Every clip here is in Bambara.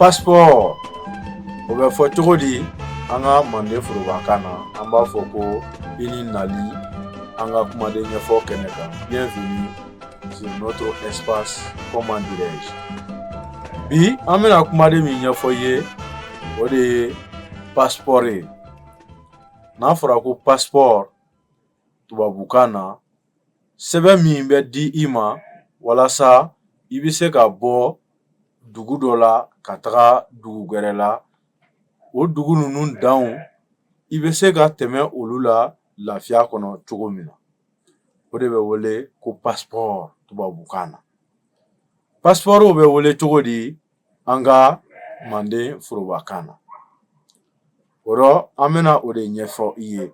Passeport, o bɛ fɔ cogo di an ka manden forobakan na? An b'a fɔ ko i ni nali an ka kumaden ɲɛfɔ kɛnɛ kan. Bienvenue sur notre espace, comment dirais-je. Bi an bɛna kumaden min ɲɛfɔ i ye, o de ye passeport ye. N'a fɔra ko passeport tubabukan na, sɛbɛn min bɛ di i ma walasa i bɛ se ka bɔ dugu dɔ la ka taga dugu wɛrɛ la, o dugu ninnu danw, i bɛ se ka tɛmɛ olu la lafiya kɔnɔ cogo min na, o de bɛ wele ko passeport tubabukan na. Passeport bɛ wele cogo di an ka manden forobakan na? O rɔ, an bɛna o de ɲɛfɔ i ye.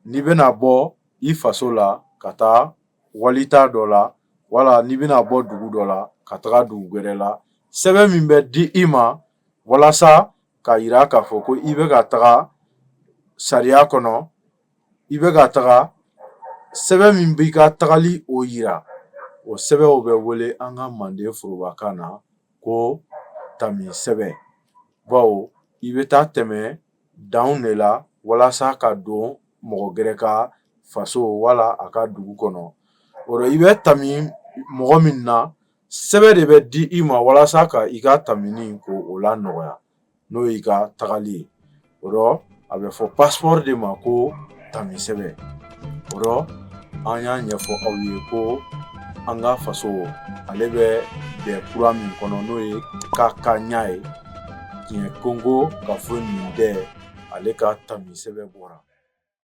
N'i bɛna bɔ i faso la ka taa walita dɔ la, wala n'i bɛna bɔ dugu dɔ la ka taga dugu wɛrɛ la, sɛbɛn min bɛ di i ma walasa ka yira k'a fɔ ko i bɛ ka taga sariya kɔnɔ, i bɛ ka taga, sɛbɛn min b'i ka tagali o yira, o sɛbɛnw bɛ wele an ka manden forobakan na ko tami sɛbɛn, bawo i bɛ taa tɛmɛ danw de la walasa ka don mɔgɔ gɛrɛ ka faso wala a ka dugu kɔnɔ. O rɔ, i bɛ tami mɔgɔ min na, sɛbɛn de bɛ di i ma walasa ka i ka tamini ko o la nɔgɔya, n'o y'i ka tagali ye. O rɔ, a bɛ fɔ passeport de ma ko tami sɛbɛn. O rɔ, an y'a ɲɛfɔ aw ye ko an ka faso ale bɛ bɛn kura min kɔnɔ, n'o ye ka ka ɲa ye tiɲɛ kongo ka fɔ nin tɛ ale ka tami sɛbɛn bɔra.